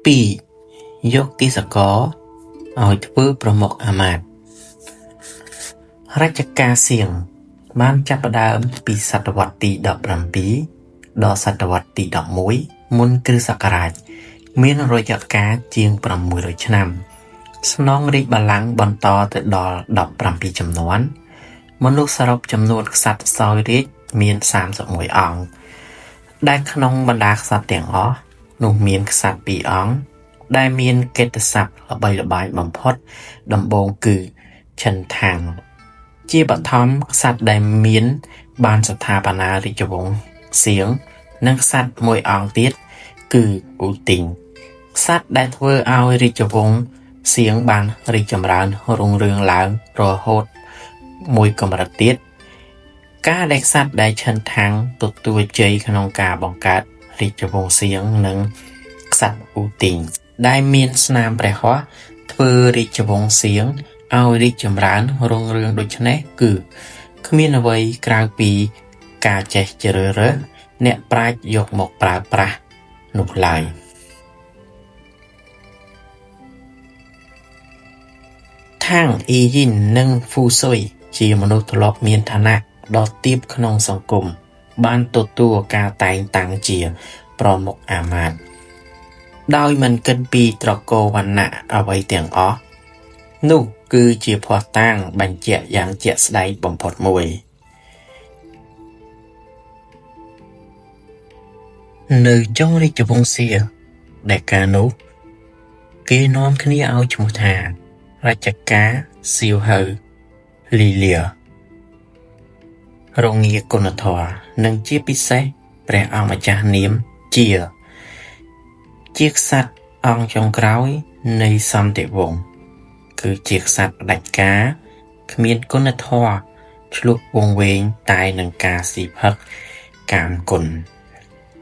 2យកទាសករឲ្យធ្វើប្រមុខអាមាត្យរជ្ជកាលសៀងបានចាប់ផ្ដើមពីសតវត្សទី17ដល់សតវត្សទី11មុនគ្រិស្តសករាជមានរយៈកាលជាង600ឆ្នាំស្នងរាជបល្ល័ង្កបន្តទៅដល់17ចំនួនមនុស្សសរុបចំនួនក្សត្រសោយរាជមាន31អង្គដែលក្នុងបណ្ដាក្សត្រទាំងអស់នោះមានក្សត្រ2អង្គដែលមានកិត្តិស័ព្ទល្បីល្បាញបំផុតដំបូងគឺឈិនថាំងជាបឋមក្សត្រដែលមានបានស្ថាបនារាជវង្សសៀងនិងក្សត្រមួយអង្គទៀតគឺអ៊ូទីងក្សត្រដែលធ្វើឲ្យរាជវង្សសៀងបានរីកចម្រើនរុងរឿងឡើងរហូតមួយកម្រិតទៀតការដែលក្សត្រដែលឈិនថាំងទទួលជ័យក្នុងការបង្កើតរាជវង្សសៀងនិងក្សត្រអ៊ូទីងដែលមានស្នាមព្រះហស្ថធ្វើរាជវង្សសៀងឲ្យរីកចម្រើនរុងរឿងដូច្នេះគឺគ្មានអ្វីក្រៅពីការចេះជ្រើសរើសអ្នកប្រាជ្ញយកមកប្រើប្រាស់នោះឡើយថាងអ៊ីយីននិងហ្វូស៊ុយជាមនុស្សធ្លាប់មានឋានៈដ៏ទាបក្នុងសង្គមបានទទួលការតែងតាំងជាប្រមុខអាមាត្យដោយមិនគិតពីត្រកូលវណ្ណៈអ្វីទាំងអស់នោះគឺជាភស្តុតាងបញ្ជាក់យ៉ាងជាក់ស្ដែងបំផុតមួយនៅចុងរាជវង្សសៀដែលកាលនោះគេនាំគ្នាឲ្យឈ្មោះថារជ្ជកាលសៀវហៅលីលារងាគុណធម៌និងជាពិសេសព្រះអង្គម្ចាស់នាមជាជាក្សត្រអង្គចុងក្រោយនៃសន្តិវង្សគឺជាក្សត្រផ្ដាច់ការគ្មានគុណធម៌ឆ្លុះវង្វេងតែនឹងការស៊ីផឹកកាមគុណ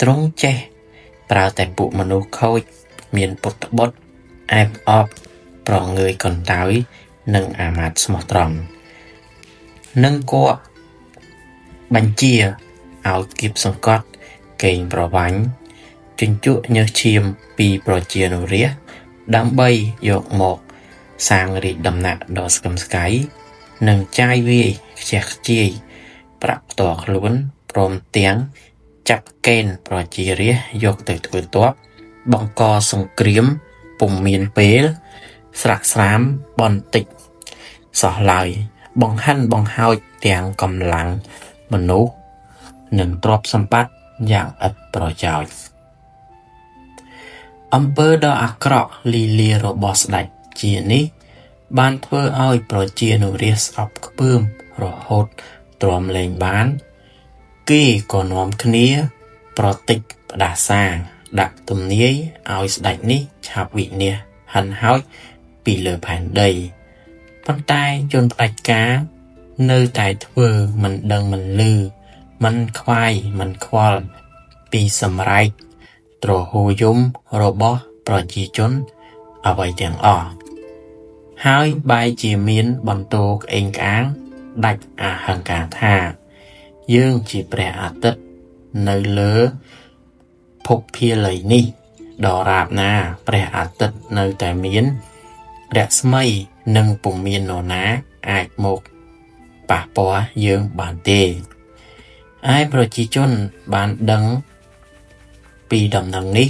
ទ្រង់ចេះប្រើតែពួកមនុស្សខូចមានពុទ្ធបុត្រអែបអបប្រងើយកន្តើយនិងអាមាត្យស្មោះត្រង់និងគក់បញ្ជាឲ្យគៀបសង្កត់កេងប្រវ័ញ្ចជញ្ជក់ញើសឈាមពីប្រជានុរាស្ត្រដើម្បីយកមកសាងរាជដំណាក់ដ៏ស្កឹមស្កៃនិងចាយវាយខ្ជះខ្ជាយប្រាក់ផ្ទាល់ខ្លួនព្រមទាំងចាប់កេណ្ឌប្រជារាស្ត្រយកទៅធ្វើទ័ពបង្កសង្គ្រាមពុំមានពេលស្រាក់ស្រាមបន្តិចសោះឡើយបង្ហិនបង្ហោចទាំងកម្លាំងមនុស្សនិងទ្រព្យសម្បត្តិយ៉ាងឥតប្រយោជន៍អំពើដ៏អាក្រក់លីលារបស់ស្ដេចជានេះបានធ្វើឲ្យប្រជានុរាស្ត្រស្អប់ខ្ពើមរហូតទ្រាំលែងបានគេក៏នាំគ្នាប្រតិចផ្ដាសាដាក់ទំនាយឲ្យស្ដេចនេះឆាប់វិនាសហិនហោចពីលើផែនដីប៉ុន្តែជនផ្ដាច់ការនៅតែធ្វើមិនដឹងមិនឮមិនខ្វាយមិនខ្វល់ពីសម្រែកទ្រហោយំរបស់ប្រជាជនអ្វីទាំងអស់ហើយបែរជាមានបន្ទោក្អេងក្អាងដាច់អហង្ការថាយើងជាព្រះអាទិត្យនៅលើភពភាល័យនេះដរាបណាព្រះអាទិត្យនៅតែមានរស្មីនិងពុំមាននរណាអាចមកប៉ះពាល់យើងបានទេឯប្រជាជនបានដឹងពីដំណឹងនេះ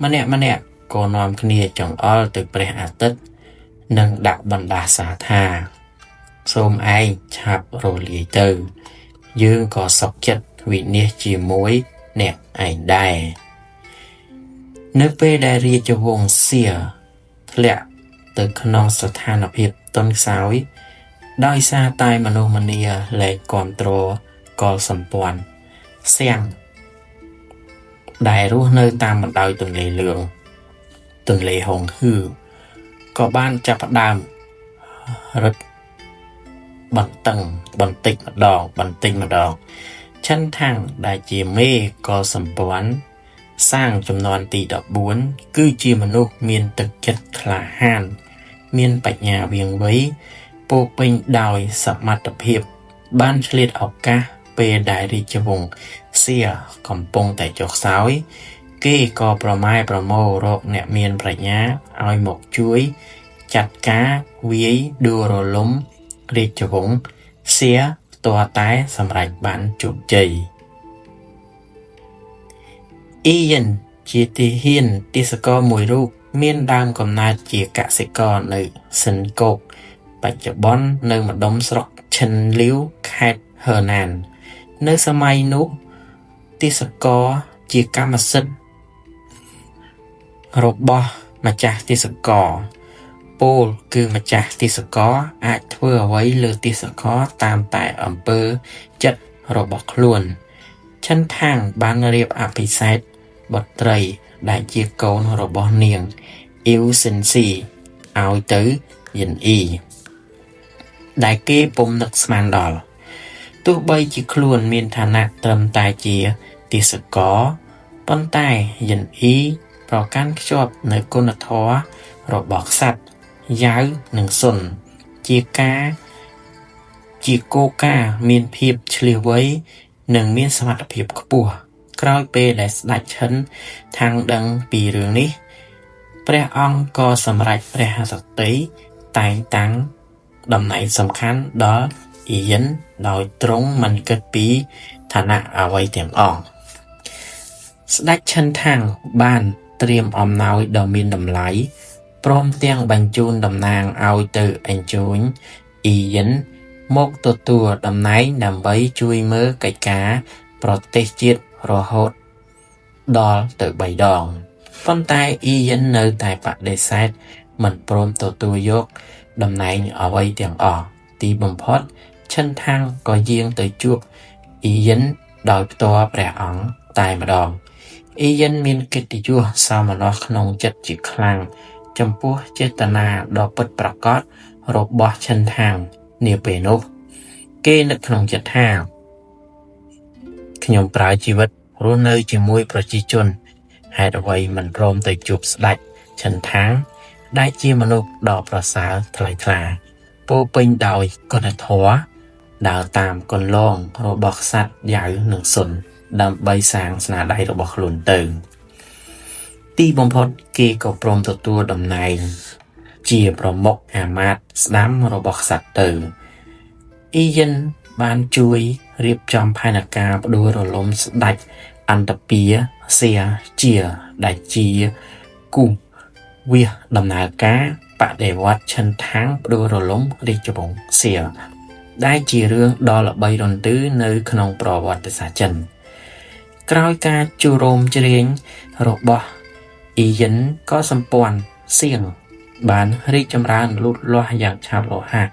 ម្នាក់ៗក៏នាំគ្នាចង្អុលទៅព្រះអាទិត្យនិងដាក់បណ្ដាសាថាសូមឯងឆាប់រលាយទៅយើងក៏សុខចិត្តវិនាសជាមួយអ្នកឯងដែរនៅពេលដែលរាជវង្សសៀធ្លាក់ទៅក្នុងស្ថានភាពទន់ខ្សោយដោយសារតែមនុស្សម្នាលែងគាំទ្រកុលសម្ព័ន្ធសៀងដែលរស់នៅតាមបណ្ដោយទន្លេលឿងទន្លេហុងហ៊ឺក៏បានចាប់ផ្ដើមរឹតបន្តឹងបន្តិចម្ដងបន្តិចម្ដងឈិនថាំងដែលជាមេកុលសម្ព័ន្ធសាងចំនួនទី14គឺជាមនុស្សមានទឹកចិត្តក្លាហានមានបញ្ញាវៀងវៃពោពេញដោយសមត្ថភាពបានឆ្លៀតឱកាសពេលដែលរាជវង្សសៀកំពុងតែចុះខ្សោយ គេក៏ប្រម៉ែប្រមូលរកអ្នកមានប្រាជ្ញាឲ្យមកជួយចាត់ការវាយដួលរលំរាជវង្សសៀទាល់តែសម្រេចបានជោគជ័យអ៊ីយិនជាទាហានទាសករមួយរូបមានដើមកំណើតជាកសិករនៅសិនកោកបច្ចុប្បន្ននៅម្ដុំស្រុកឈិនលីវខេត្តហឺណាននៅសម័យនោះទាសករជាកម្មសិទ្ធិរបស់ម្ចាស់ទាសករពោលគឺម្ចាស់ទាសករអាចធ្វើអ្វីលើទាសករតាមតែអំពើចិត្តរបស់ខ្លួនឈិនថាងបានរៀបអភិសេកបុត្រីដែលជាកូនរបស់នាងអ៊ីវសិនស៊ីឲ្យទៅយិនអ៊ីដែលគេពុំនឹកស្មានដល់ទោះបីជាខ្លួនមានឋានៈត្រឹមតែជាទាសករប៉ុន្តែយិនអ៊ីប្រកាន់ខ្ជាប់នៅគុណធម៌របស់ក្សត្រយ៉ាវនិងសុនជាការជាគោលការណ៍មានភាពឈ្លាសវៃនិងមានសមត្ថភាពខ្ពស់ក្រោយពេលដែលស្ដេចឈិនថាងដឹងពីរឿងនេះព្រះអង្គក៏សម្រេចព្រះហឫទ័យតែងតាំងតំណែងសំខាន់ដល់អ៊ីយិនដោយទ្រង់មិនគិតពីឋានៈអ្វីទាំងអស់ស្ដេចឈិនថាងបានត្រៀមអំណោយដ៏មានតម្លៃព្រមទាំងបញ្ជូនតំណាងឲ្យទៅអញ្ជើញអ៊ីយិនមកទទួលតំណែងដើម្បីជួយមើលកិច្ចការប្រទេសជាតិរហូតដល់ទៅ3ដងប៉ុន្តែអ៊ីយិននៅតែបដិសេធមិនព្រមទទួលយកតំណែងអ្វីទាំងអស់ទីបំផុតឈិនថាងក៏យាងទៅជួបអ៊ីយិនដោយផ្ទាល់ព្រះអង្គតែម្ដងអ៊ីយិនមានកិត្តិយសសោមនស្សក្នុងចិត្តជាខ្លាំងចំពោះចេតនាដ៏ពិតប្រាកដរបស់ឈិនថាងនាពេលនោះគេនឹកក្នុងចិត្តថាខ្ញុំប្រើជីវិតរស់នៅជាមួយប្រជាជនហេតុអ្វីមិនព្រមទៅជួបស្ដេចឈិនថាងដែលជាមនុស្សដ៏ប្រសើរថ្លៃថ្លាពោពេញដោយគុណធម៌ដើរតាមគន្លងរបស់ក្សត្រយ៉ាវនិងសុនដើម្បីសាងស្នាដៃរបស់ខ្លួនទៅទីបំផុតគេក៏ព្រមទទួលតំណែងជាប្រមុខអាមាត្យស្ដាំរបស់ក្សត្រទៅអ៊ីយិនបានជួយរៀបចំផែនការផ្ដួលរលំស្ដេចអន្តពាសៀជាដែលជាគូវាសដំណើរការបដិវត្តឈិនថាងផ្ដួលរលំរាជវង្សសៀដែលជារឿងដ៏ល្បីរន្ទឺនៅក្នុងប្រវត្តិសាស្ត្រចិនក្រោយការជួរោមជ្រែងរបស់អ៊ីយិនក៏សម្ព័ន្ធសៀងបានរីកចម្រើនលូតលាស់យ៉ាងឆាប់រហ័ស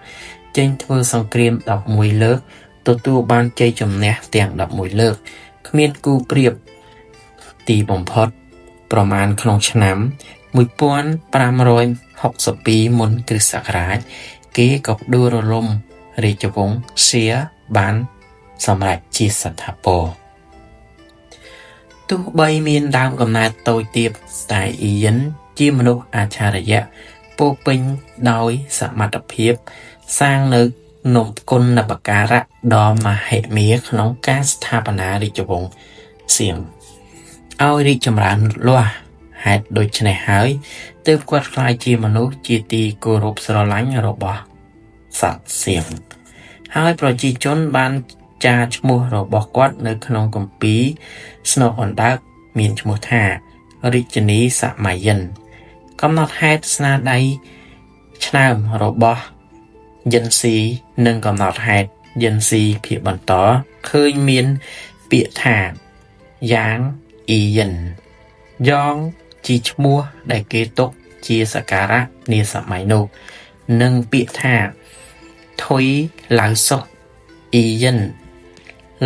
ចេញធ្វើសង្គ្រាម11លើកទទួលបានជ័យជំនះទាំង11លើកគ្មានគូប្រៀបទីបំផុតប្រមាណក្នុងឆ្នាំ1562មុនគ្រិស្តសករាជគេក៏ផ្ដួលរលំរាជវង្សសៀបានសម្រេចជាស្ថាពរទោះបីមានដើមកំណើតតូចទាបតែអ៊ីយិនជាមនុស្សអច្ឆរិយៈពោពេញដោយសមត្ថភាពសាងនៅនំគុណបការៈដ៏មហិមាក្នុងការស្ថាបនារាជវង្សសៀមឲ្យរីកចម្រើនលូតលាស់ហេតុដូច្នេះហើយទើបគាត់ក្លាយជាមនុស្សជាទីគោរពស្រឡាញ់របស់សត្វសៀមហើយប្រជាជនបានចារឈ្មោះរបស់គាត់នៅក្នុងគម្ពីរស្នូកអណ្ដើកមានឈ្មោះថារាជនីសម័យិនកំណត់ហេតុស្នាដៃឆ្នើមរបស់យិនស៊ីនិងកំណត់ហេតុយិនស៊ីភាគបន្តឃើញមានពាក្យថាយ៉ាងអ៊ីយិនយ៉ងជាឈ្មោះដែលគេទុកជាសក្ការៈនាសម័យនោះនិងពាក្យថាថុយឡៅសុកអ៊ីយិន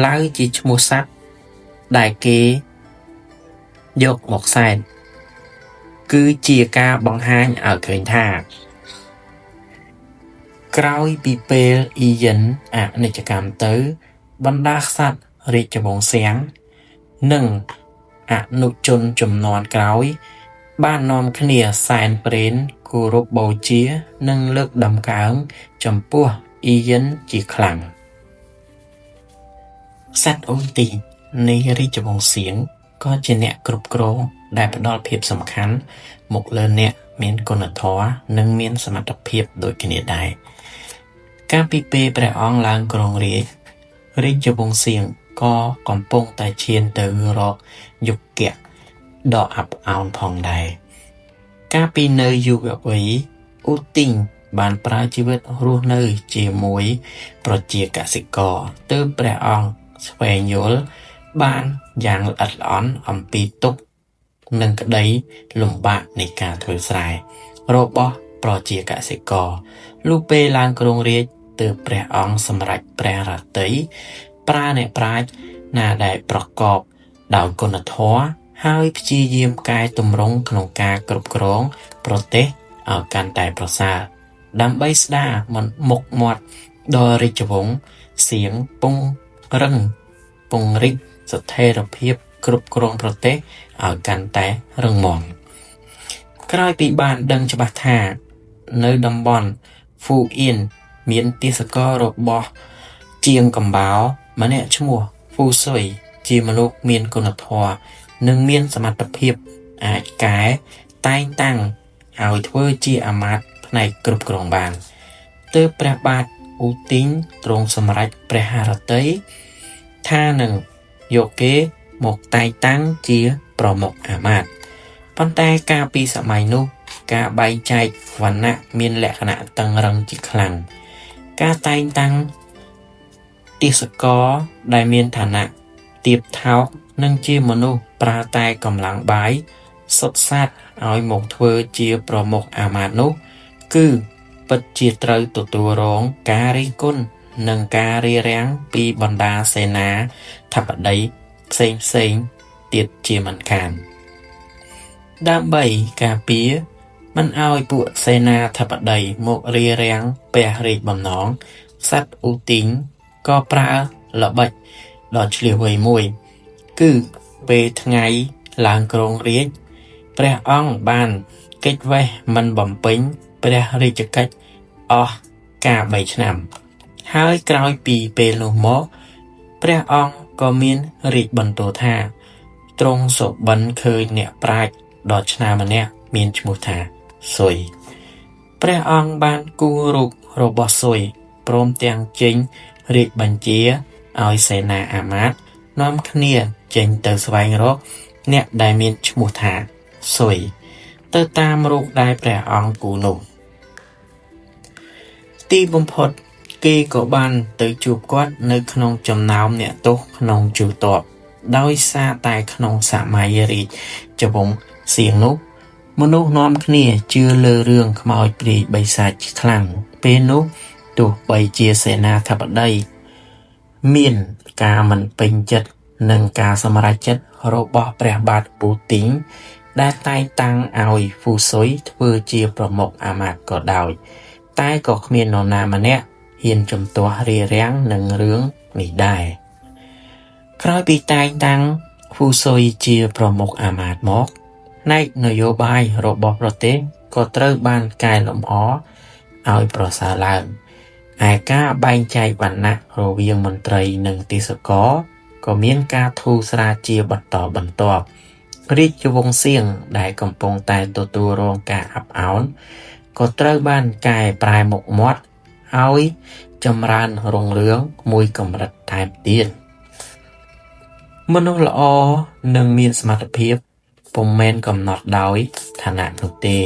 ឡៅជាឈ្មោះសត្វដែលគេយកមកសែនគឺជាការបង្ហាញឲ្យឃើញថាក្រោយពីពេលអ៊ីយិនអនិច្ចកម្មទៅបណ្ដាក្សត្ររាជវង្សសៀងនិងអនុជនជំនាន់ក្រោយបាននាំគ្នាសែនព្រេនគោរពបូជានិងលើកដំកើងចំពោះអ៊ីយិនជាខ្លាំងក្សត្រអូនទីនៃរាជវង្សសៀង ក៏ជាអ្នកគ្រប់គ្រងដែលផ្ដល់ភាពសំខាន់មកលើអ្នកមានគុណធម៌និងមានសមត្ថភាពដូចគ្នាដែរកាលពីពេលព្រះអង្គឡើងគ្រងរាជ្យរាជវង្សសៀងក៏កំពុងតែឈានទៅរកយុគៈដ៏អាប់អោនផងដែរកាលពីនៅយុវវ័យអ៊ូទីងបានប្រើជីវិតរស់នៅជាមួយប្រជាកសិករទើបព្រះអង្គស្វែងយល់បានយ៉ាងល្អិតល្អន់អំពីទុក្ខនិងក្តីលំបាកនៃការធ្វើស្រែរបស់ប្រជាកសិករលុះពេលឡើងគ្រងរាជ្យទើបព្រះអង្គសម្រេចព្រះរតីប្រើអ្នកប្រាជ្ញណាដែលប្រកបដោយគុណធម៌ហើយព្យាយាមកែទម្រង់ក្នុងការគ្រប់គ្រងប្រទេសឲ្យកាន់តែប្រសើរដើម្បីស្ដារមុខមាត់ដល់រាជវង្សសៀងពង្រឹងពង្រីកស្ថិរភាពគ្រប់គ្រងប្រទេសឲ្យកាន់តែរឹងមាំក្រោយពីបានដឹងច្បាស់ថានៅតំបន់ហ្វូអៀនមានទេសកររបស់ជាងកំបោរម្នាក់ឈ្មោះហ្វូស៊ុយជាមនុស្សមានគុណធម៌និងមានសមត្ថភាពអាចកែតែងតាំងឲ្យធ្វើជាអាមាត្យផ្នែកគ្រប់គ្រងបានទើបព្រះបាទអ៊ូទីងទ្រង់សម្រេចព្រះハរតីថានឹងយកគេមកតែងតាំងជាប្រមុខអាមាត្យប៉ុន្តែកាលពីសម័យនោះការបែងចែកវណ្ណៈមានលក្ខណៈតឹងរឹងជាខ្លាំងការតែងតាំងទេសករដែលមានឋានៈទាបថោកនិងជាមនុស្សប្រើតែកម្លាំងបាយសុទ្ធសាធឲ្យមកធ្វើជាប្រមុខអាមាត្យនោះគឺពិតជាត្រូវទទួលរងការរិះគន់និងការរារាំងពីបណ្ដាសេនាធិបតីផ្សេងផ្សេងទៀតជាមិនខានដើម្បីការពារមិនឲ្យពួកសេនាធិបតីមករារាំងព្រះរាជបំណងសត្វអ៊ូទីងក៏ប្រើល្បិចដ៏ឈ្លាសវៃមួយគឺពេលថ្ងៃឡើងគ្រងរាជ្យព្រះអង្គបានគេចវេះមិនបំពេញព្រះរាជកិច្ចអស់កាល3ឆ្នាំហើយក្រោយពីពេលនោះមកព្រះអង្គក៏មានរាជបន្ទូលថាទ្រង់សុបិនឃើញអ្នកប្រាជ្ញដ៏ឆ្នើមម្នាក់មានឈ្មោះថាស៊ុយព្រះអង្គបានគូររូបរបស់ស៊ុយព្រមទាំងចេញរាជបញ្ជាឲ្យសេនាអាមាត្យនាំគ្នាចេញទៅស្វែងរកអ្នកដែលមានឈ្មោះថាស៊ុយទៅតាមរូបដែលព្រះអង្គគូនោះទីបំផុតគេក៏បានទៅជួបគាត់នៅក្នុងចំណោមអ្នកទោសក្នុងជួរទ័ពដោយសារតែក្នុងសម័យរាជវង្សសៀងនោះមនុស្សនាំគ្នាជឿលើរឿងខ្មោចព្រាយបិសាចខ្លាំងពេលនោះទោះបីជាសេនាធិបតីមានការមិនពេញចិត្តនឹងការសម្រេចចិត្តរបស់ព្រះបាទពូទីងដែលតែងតាំងឲ្យហ្វូស៊ុយធ្វើជាប្រមុខអាមាត្យក៏ដោយតែក៏គ្មាននរណាម្នាក់ហ៊ានជំទាស់រារាំងនឹងរឿងនេះដែរក្រោយពីតែងតាំងហ្វូស៊ុយជាប្រមុខអាមាត្យមកផ្នែកនយោបាយរបស់ប្រទេសក៏ត្រូវបានកែលម្អឲ្យប្រសើរឡើងឯការបែងចែកវណ្ណៈរវាងមន្ត្រីនិងទេសករក៏មានការធូរស្រាលជាបន្តបន្ទាប់រាជវង្សសៀងដែលកំពុងតែទទួលរងការអាប់អោនក៏ត្រូវបានកែប្រែមុខមាត់ឲ្យចម្រើនរុងរឿងមួយកម្រិតថែមទៀតមនុស្សល្អនិងមានសមត្ថភាពពុំមែនកំណត់ដោយឋានៈនោះទេ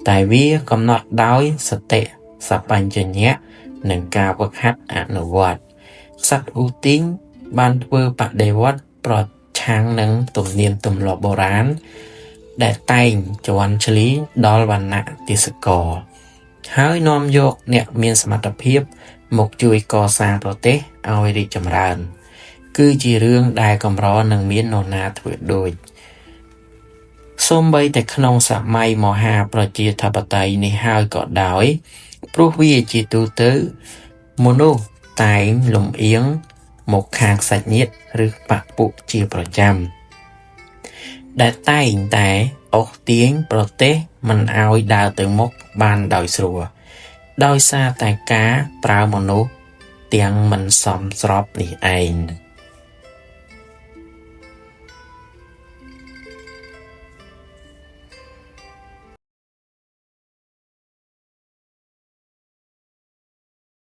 តែវាកំណត់ដោយសតិសបញ្ញៈនិងការវឹកហាត់អនុវត្តសត្វអ៊ូទីងបានធ្វើបដិវត្តប្រឆាំងនឹងទំនៀមទម្លាប់បុរាណដែលតែងជន់ឈ្លីដល់វណ្ណៈទេសករហើយនាំយកអ្នកមានសមត្ថភាពមកជួយកសាងប្រទេសឲ្យរីកចម្រើនគឺជារឿងដែលកម្រនឹងមាននរណាធ្វើដូចសូម្បីតែក្នុងសម័យមហាប្រជាធិបតេយ្យនេះហើយក៏ដោយព្រោះវាជាទូទៅមនុស្សតែងលំអៀងមកខាងសាច់ញាតិឬបក្ខពួកជាប្រចាំដែលតែងតែអូសទាញប្រទេសមិនឲ្យដើរទៅមុខបានដោយស្រួលដោយសារតែការប្រើមនុស្សទាំងមិនសមស្របនេះឯង។